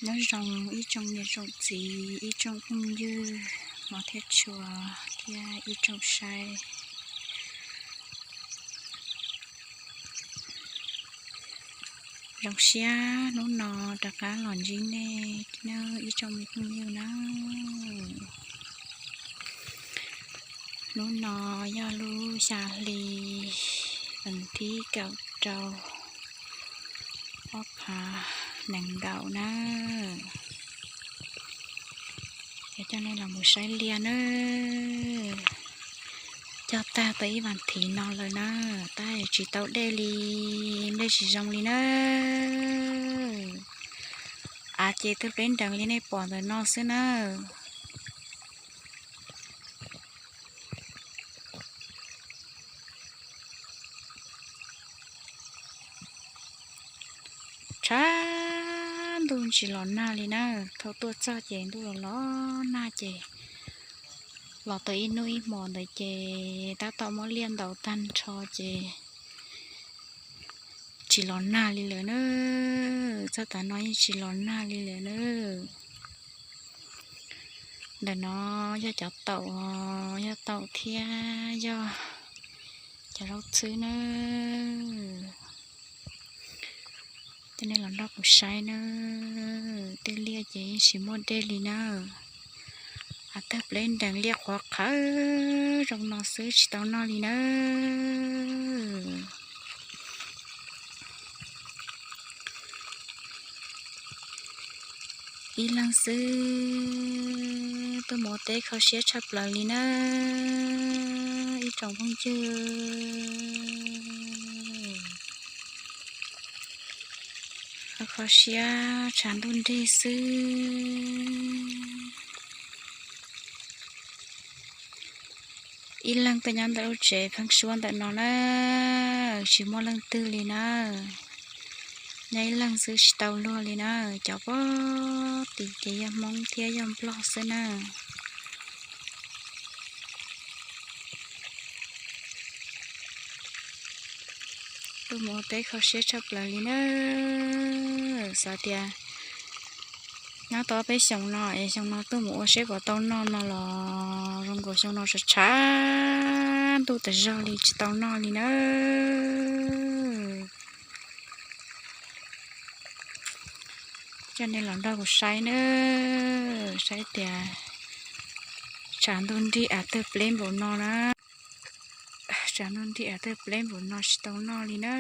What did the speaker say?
Nyob zoo ib tsoom niam tsoom txiv, ib tsoom phooj ywg hmov thiab tshua, thiab ib tsoom saib. Zoo siab hnub no rov qab los ntsib nej nawb ib tsoom me phooj ywg nawb. Hnub no yog lub xya hli, vas thib kaum rau, ob phav nees nkaum na. Yog coj nej los mus saib liaj na. Cog tag tau ib vas thiv no lawm na, tab tsis tau dej li, nplej tsis zoo li na. Av ces twb pleb nrees li nej pom ntawm no xwb na. Tshav ntuj tsis los nag li na, thaum tuaj txog ces ntuj los los nag ces los tau ib hnub ib hmos ntawd ces tab tom muab liaj ntaus tag nrho ces tsis los nag li lawm na. Txog tav no yeej tsis los nag li lawm na. Ntawm no yog cov taum, yog taum thiab yog cov zaub txhwb na. Coj nej los nrog kuv saib na. Tej liaj ces yeej tsis muaj dej li na. Av tawg pleb nrees liaj qhuav qhawv zoo no xwb tsis tau noj li na. Ib leeg xwb tuaj mus ua teb kho siab tshaj plaws li na ib tsoom phooj ywg. Kho siab tshav ntuj nrig xwb. Ib leeg tuaj nyob ntawm lub tsev pheeb suab ntawm no na, tsis muaj leej twg li na. Nyob ib leeg xwb tsis tau luag li na, cov pem tim ces yog Hmoob thiab yog Nplog xwb na. Tuaj mus ua teb kho siab tshaj plaws li na. Xav tias nyob tau peb xyoos no es xyoo no tuaj mus ua seb puas tau noj no los zoo nkaus xyoo no tshav tshav ntuj tas zog li tsis tau noj li na. Coj nej los nrog kuv saib na, saib tias tshav ntuj nrig av tawg pleb npaum no na. Tshav ntuj nrig av tawg pleb npaum no tsis tau noj li na.